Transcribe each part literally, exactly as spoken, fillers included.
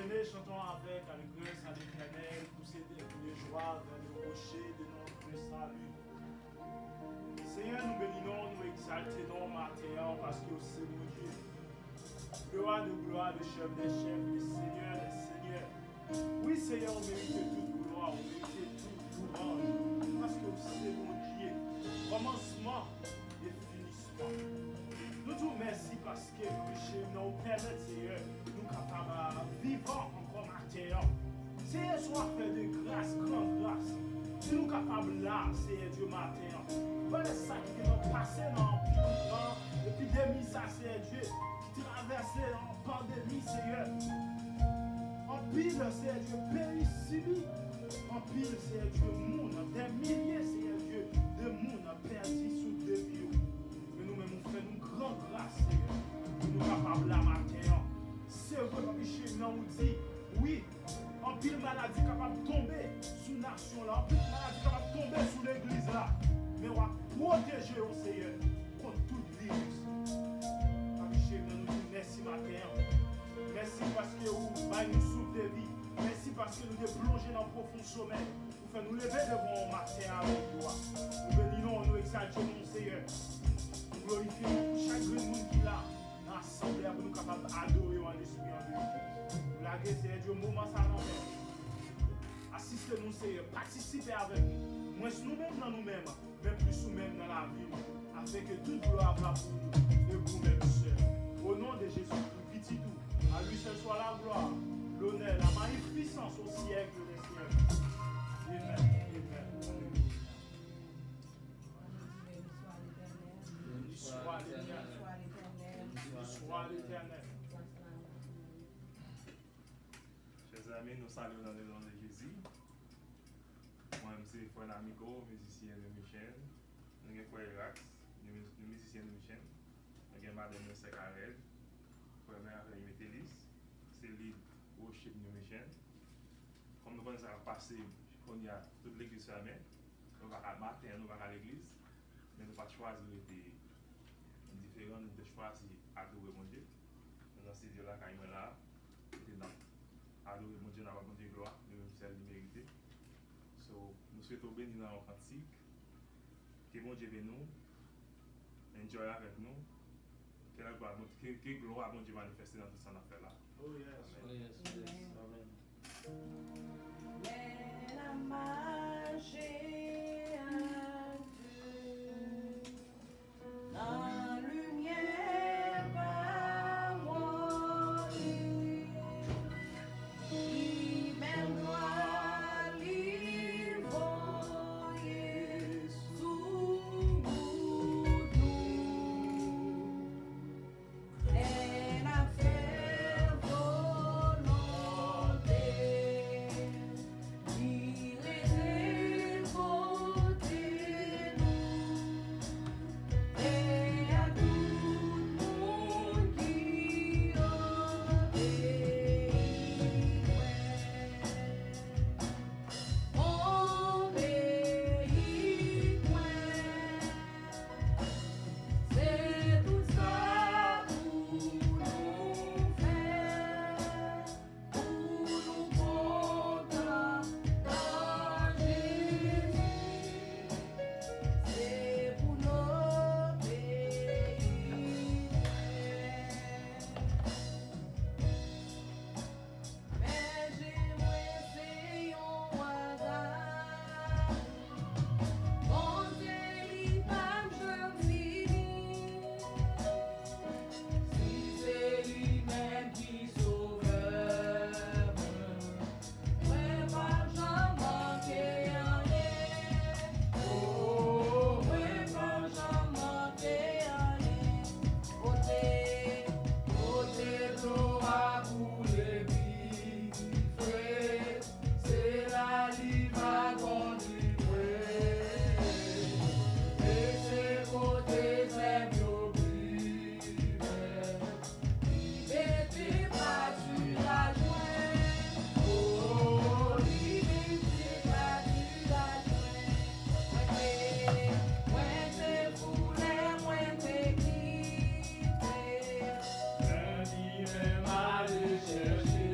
Bien-aimés, chantons avec allégresse à l'Éternel, poussez des cris de joie vers le rocher de notre salut. Senyè, nou beni non, nou egzalte non maten an, paske w se Bondye. Gloire de gloire, le chef des chefs, le Seigneur des seigneurs. Wi, Senyè, ou merite tout glwa, ou merite tout louanj, paske w se Bondye. Kòmansman e finisman. Nou di w mèsi paske, papi cheri, nan ou pèmèt, Senyè, nou kapab, ah, vivan ankò maten an. Senyè, se yon afè de gras, gran gras. Si nou kapab la, Senyè Dye, maten an, malgre sa ki te nan pase nan anpil nan epidemi sa, Senyè Dye, ki travèse nan pandemi, Senyè. Anpil, Senyè Dye, peyi sibi. Anpil, Senyè Dye, moun, dè milye, Senyè Dye, de moun pèdi souf de vi yo. Men nou menm, ou fè nou gran gras, Senyè, pou nou kapab la maten an. Se vre, papi cheri, nan ou di, wi, anpil maladi kapab tonbe sou nasyon la, anpil maladi kapab tonbe sou legliz la. Men w ap pwoteje yo, Senyè, kont tout viris. Papi cheri, men nou di mèsi maten an. Mèsi paske ou bay nou souf de vi. Mèsi paske nou te plonje nan pwofon somèy. Ou fè nou leve devan w maten an avèk glwa. Nou beni non, nou egzalte non, Senyè. Nou glorifye w pou chak grenn moun ki la nan asanble a pou nou kapab adore w an lespri, an verite. Nou lage, Senyè Dye, moman sa nan men w. Asiste nou, Senyè. Patisipe avèk nou. Mwens nou menm nan nou menm, men plis ou menm nan lavi nou. Afin ke tout glwa va pou ou e pou ou menm sèl. O non de Jezi Kris, Pitit ou, à lui seul soit la gloire, l'honneur, la magnificence au siècle des siècles. Amen. Amen. Alelouya. Béni soit l'Éternel. Béni soit l'Éternel. Béni soit l'Éternel. Chè zanmi, nou salye w nan le non de Jezi. Mwen menm se frè Namigo, mizisyen de Michèn. Nou gen frè Erax, nou miz- nou mizisyen de Michèn. Nou gen madanm nou, sè Karèl. Frè mwen avè Metelis, se lead worship de Michèn. Kòm nou konnen sa k ap pase kounye a, tout legliz fèmen. Nou pa ka, maten an, nou pa ka legliz. Men nou pa t chwazi rete diferan, nou te chwazi adore Bondye. Nou nan estidyo lakay mwen la, kote n ap adore Bondye, n ap ba Bondye glwa, li menm sèl li merite. So, nou swete w beni nan yon kantik. Ke Bondye beni w. Enjoy avèk nou. Ke la glwa, ke, ke glwa Bondye manifeste nan tout sa n ap fè la. Oh yes. Amen. Oh yes, yes. Amen. Amen. Lè n ap mache ak Dye nan limyè pawòl li, li menm glwa li voye sou wout nou. Lè n ap fè volonte li, rete kote nou. E a tout moun ki obeyi mwen. Obeyi mwen, se tout sa pou nou fè, pou nou kontan nan Jezi, se pou n obeyi mwen. Men je mwen se yon waga. Bondye li p ap janm fini. Si se li menm ki sovè mwen, mwen p ap janm manke anyen. Oh, mwen p ap janm manke anyen. Kote, kote dlo a koule pi fre, se la li va kondui mwen. E se kote zèb yo pi vè, li mete patiraj mwen. Oh, li mete patiraj mwen. Mwen te, mwen te fou lè mwen te kite. Men li menm ale chèche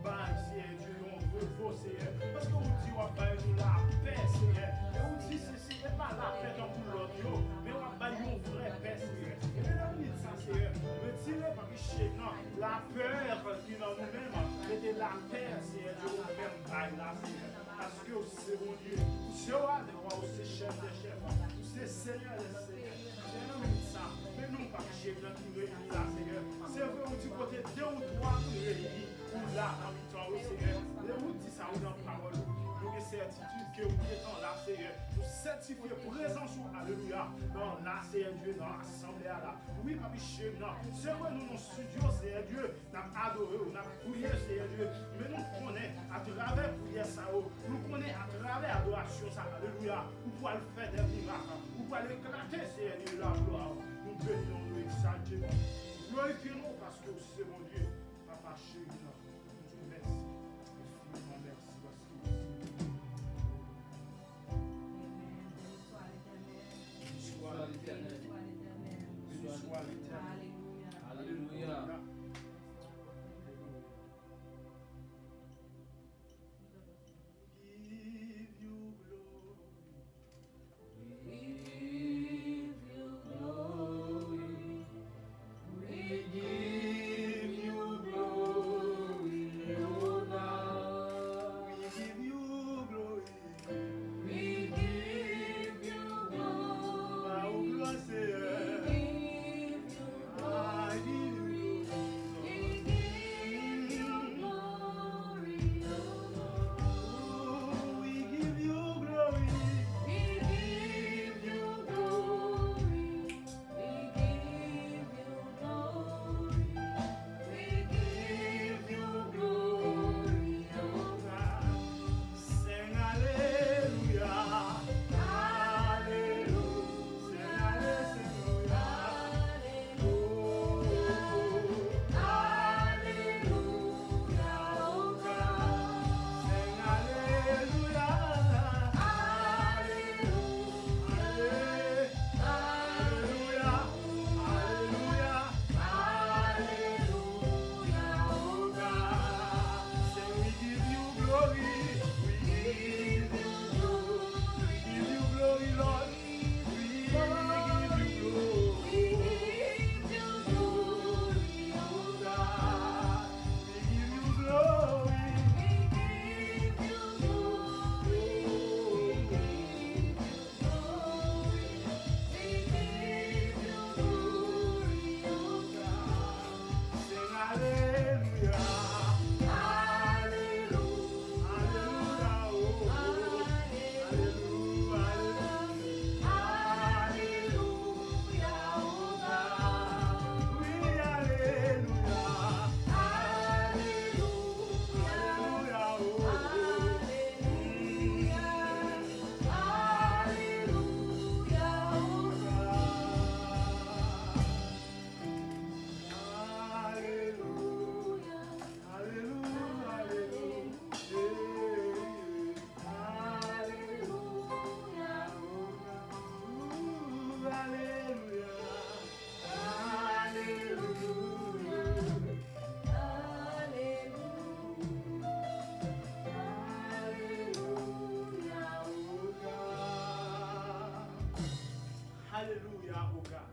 Bay, Seyè Dye, yon repo, Seyè, paske ou di w ap bay nou lapè, Seyè. E ou di se, se pa lapè tankou lòt yo, men w ap bay yon vrè pè, Seyè. E men nan minit sa, Seyè, retire, Papi Cheri, lapè ki nan nou menm, mete lapè, Seyè Dye, ou menm bay la, Seyè. Paske ou se Bondye, ou se Wa dè wa, ou se Chèf dè chèf, ou se Senyè dè senyè. Seyè, nan minit sa, men nou, Papi Cheri, ki reyini la, Seyè. Se vre, ou di kote de ou twa ki reyini, ou la nan mitan yo, Seyè. E ou di sa, ou nan pawòl ou. Nou gen sètitid ke ou gentan la, Seyè. Nou sètifye prezans ou, alelouya, nan la, Seyè Dye, nan asanble a la. Wi, Papi Cheri, se vre, nou nan estidyo, Seyè Dye, n ap adore w, n ap priye, Seyè Dye. Men nou konnen, atravè priyè sa yo, nou konnen atravè adorasyon sa, alelouya, ou pral fè de mirak, ou pral eklate, Seyè Dye, laglwa. Nou beni w, nou egzalte w, nou glorifye non w, paske w se Bondye, Papa cheri, nou di w mèsi, enfiniman mèsi, paske w se Bondye. Amen. Béni soit l'Éternel. Béni soit l'Éternel. Béni soit l'Éternel. Béni soit l'Éternel. Alléluia. Alléluia. Give you glory. We give you glory. We give you glory, oh God. We give you glory. We give you glory. Ba ou glwa, Seyè. We give you glory. We give you glory, oh Lord. Oh, we give you glory. We give you glory. We give you glory. We give you glory, oh God. Sing hallelujah, hallelujah, sing hallelujah, hallelujah, oh God. Sing hallelujah, hallelujah. Alelouya, alelouya, alelouya, oh God. Say we give you glory, we give you glory, we give you glory, Lord. We give you glory, we give you glory, oh God. We give you glory. We give you glory. We give you glory. We give you glory, oh God. Sing hallelujah. Hallelujah. Hallelujah, oh. Hallelujah. Hallelujah. Hallelujah, oh God. Wi, alelouya. Alelouya. Alelouya, oh. Alelouya. Alelouya, oh God. Alelouya. Alelouya, alelouya. Alelouya. Ooh, alelouya. Alelouya. Alelouya. Alelouya, oh God. Alelouya, oh God.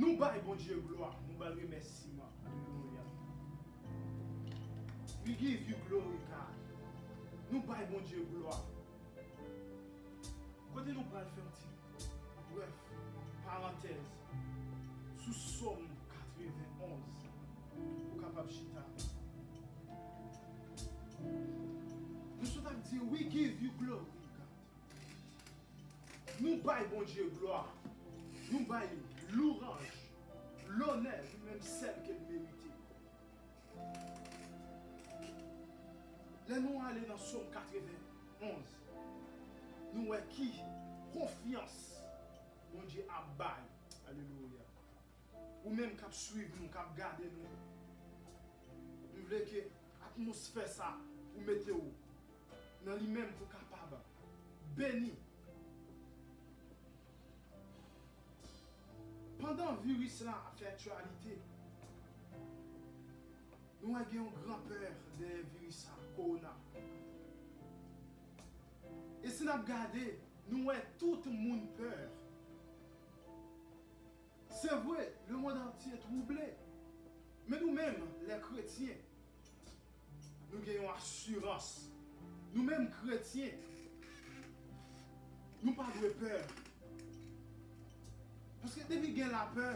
Nou bay Bondye glwa, nou ba l remèsiman. Alelouya. We give you glory, God. Nou bay Bondye glwa. Kote nou pral fè yon ti brèf parantèz sou Sòm katrevenn onz, ou kapab chita. Nou sot ap di, we give you glory, God. Nou bay Bondye glwa. Nou bay louwanj, lonè, li menm sèl ke l merite. Lè nou ale nan Sòm katrevenn onz, nou wè ki konfyans Bondye ap bay. Alelouya. Ou menm k ap swiv nou, k ap gade nou, m vle ke atmosfè sa, ou mete w nan li menm pou kapab beni. Pandan viris la ap fè aktyalite, Nou wè gen yon gran pè dèyè viris sa, kowona. E si n ap gade, nou wè tout moun pè. Se vre, le monde entier troublé. Men nou menm, lè kretyen, nou gen yon asirans. Nou menm kretyen, nou pa dwe pè. Paske depi gen lapè,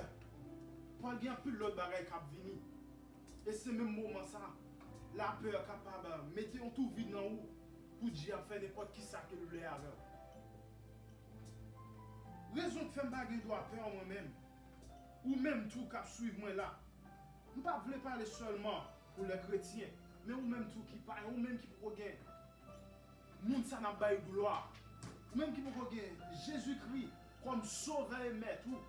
pral gen anpil lòt bagay k ap vini. E se menm moman sa, lapè kapab mete yon tou vid nan ou pou dyab fè nenpòt kisa ke l vle avè w. Rezon k fè m pa gen dwa pè mwen menm, ou menm tou k ap swiv mwen la, m pa vle pale sèlman pou lè kretyen, men ou menm tou ki pa, ou menm ki poko gen moun sa n ap bay glwa, ou menm ki poko gen Jezikri kòm Sovè e Mèt ou,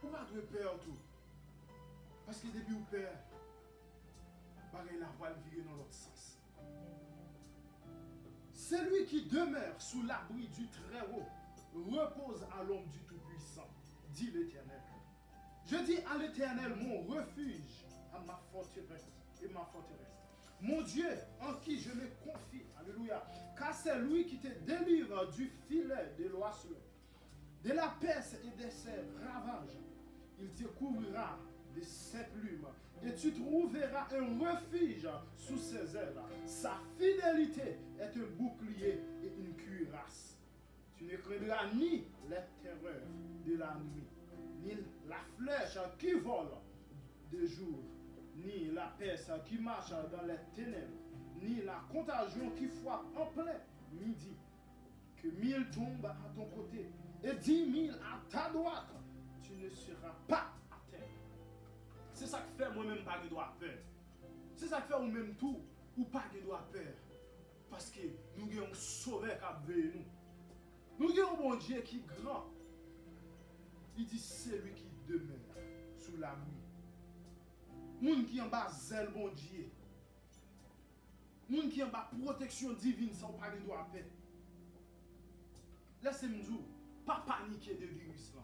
ou pa dwe pè tou. Paske depi ou pè, bagay la pral vire nan lòt sans. Celui qui demeure sous l'abri du Très-Haut repose à l'ombre du Tout-Puissant, dit l'Éternel. Je dis à l'Éternel, mon refuge, à ma forteresse et ma forteresse. Mon Dieu, en qui je me confie. Alléluia. Car c'est lui qui te délivre du filet de l'oiseleur, de la peste et de ses ravages. Il te couvrira de ses plumes, et tu trouveras un refuge sous ses ailes. Sa fidélité est un bouclier et une cuirasse. Tu ne craindras ni les terreurs de la nuit, ni la flèche qui vole de jour, ni la peste qui marche dans les ténèbres, ni la contagion qui frappe en plein midi. Que mille tombent à ton côté et dix mille à ta droite, tu ne seras pas atteint. Se sa k fè mwen menm m pa gen dwa pè. Se sa k fè ou menm tou, ou pa gen dwa pè. Paske nou gen yon Sovè k ap veye nou. Nou gen yon Bondye ki gran. Li di, celui qui demeure sous l'abri. Moun ki anba zèl Bondye. Moun ki anba pwoteksyon divin sa, ou pa gen dwa pè. Lèse m di w, pa panike de viris lan.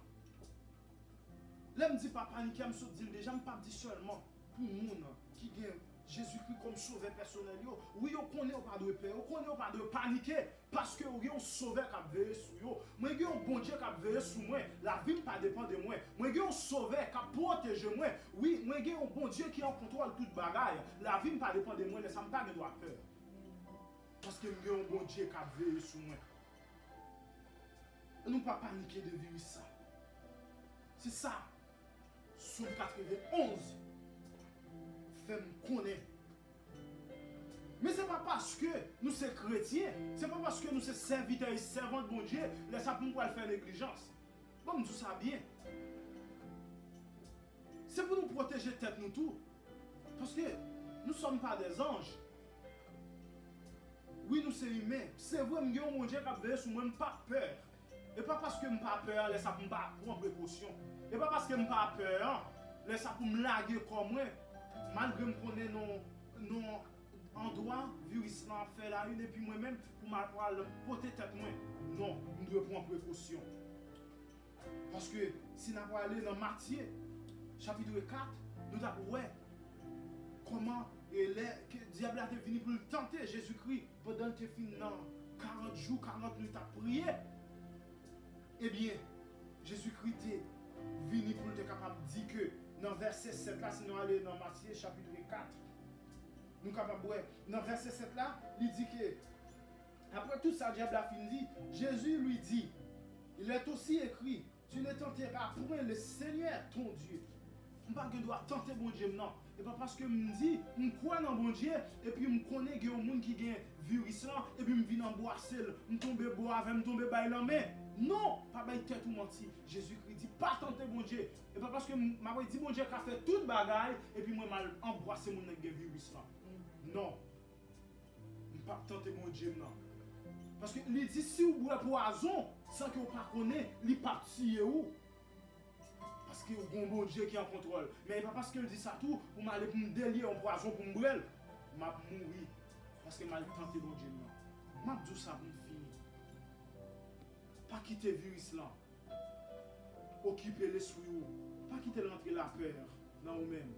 Lè m di pa panike a, m sot di l deja, m p ap di sèlman pou moun ki gen Jezikri kòm Sovè pèsonèl yo. Wi, yo konnen yo pa dwe pè, yo konnen yo pa dwe panike, paske yo gen yon Sovè k ap veye sou yo. Mwen gen yon Bondye k ap veye sou mwen. Lavi m pa depann de mwen. Mwen gen yon Sovè k ap pwoteje mwen. Wi, mwen gen yon Bondye ki an kontwòl tout bagay. Lavi m pa depann de mwen, lè sa m pa gen dwa pè. Paske m gen yon Bondye k ap veye sou mwen. E nou pa panike de viris sa. Se sa Sòm katrevenn onz fè m konnen. Men se pa paske nou se kretyen, se pa paske nou se sèvitè e sèvant Bondye, lè sa pou nou pral fè neglijans. Ban m di w sa byen. Se pou nou pwoteje tèt nou tou. Paske nous sommes pas des anges. Wi, nou se imen. Se vre, m gen yon Bondye k ap veye sou mwen, m p ap pè. E pa paske m pa pè a, lè sa pou m pa pran prekosyon. E pa paske m pa pè a, lè sa pou m lage kò mwen, malgre m konnen nan, nan andwa viris lan ap fè layil, epi mwen menm, pou m al pral pote tèt mwen. Non, m dwe pran prekosyon. Paske si n ap prale nan Matye, chapit kat, nou t ap wè kòman, e, lè ke dyab la te vini pou l tante Jezikri pandan l te fin nan karant jou, karant nuit ap priye. Ebyen, Jezikri te vini pou l te kapab di ke nan vèsè sèt la, si nou ale nan Matye chapit kat, nou kapab wè nan vèsè sèt la, li di ke, après tout sa, dyab la fin di, Jésus lui dit, il est aussi écrit, tu ne tenteras point le Seigneur ton Dieu. M pa gen dwa tante Bondye m nan. E pa paske m di, m kwè nan Bondye, epi m konnen gen yon moun ki gen viris lan, epi m vin anbwase l, m tonbe bo avè l, m tonbe bay lanmen. Non, pa bay tèt ou manti. Jezikri di, pa tante Bondye. E pa paske m, m ap di Bondye ka fè tout bagay, epi mwen m al anbwase moun nan ki gen viris lan. Non. M p ap tante Bondye m nan. Paske li di, si w bwè pwazon, san ke w pa konnen, li p ap tiye w. Paske w gen yon Bondye ki an kontwòl. Men e pa paske l di sa tou, pou m ale pou m delye yon pwazon pou m bwè l, m ap mouri. Paske m al tante Bondye m nan. M ap di w sa pou m fini. Pa kite viris lan okipe lespri w. Pa kite l rantre lapè nan ou menm.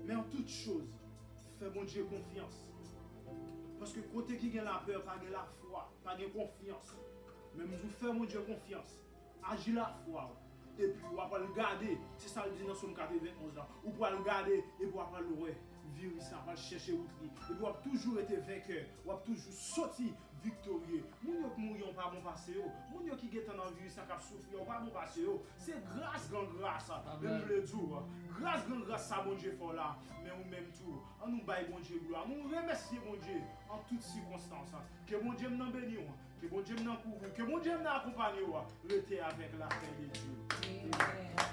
Men an tout choz, Fè Bondye konfyans. Paske kote ki gen lapè, pa gen lafwa, pa gen konfyans. Men m di w, fè Bondye konfyans. Aji lafwa w. Epi w ap al gade, se sa l di nan Sòm katrevenn onz la. Ou pral gade, epi w ap al wè viris la pral chèche wout li. Epi w ap toujou rete venkè. W ap toujou soti viktorye. Moun yo k mouri an, w pa bon pase yo. Moun yo ki gentan nan viris la k ap soufri an, w pa bon pase yo. Se gras gran gras. Men m vle di w, gras gran gras sa Bondye fè w la. Men ou menm tou, an nou bay Bondye glwa. Nou remèsye Bondye an tout sikonstans. Ke Bondye m nan beni w. Ke Bondye m nan kouvri w. Ke Bondye m nan akonpanye w. Rete avèk lapè de Dye.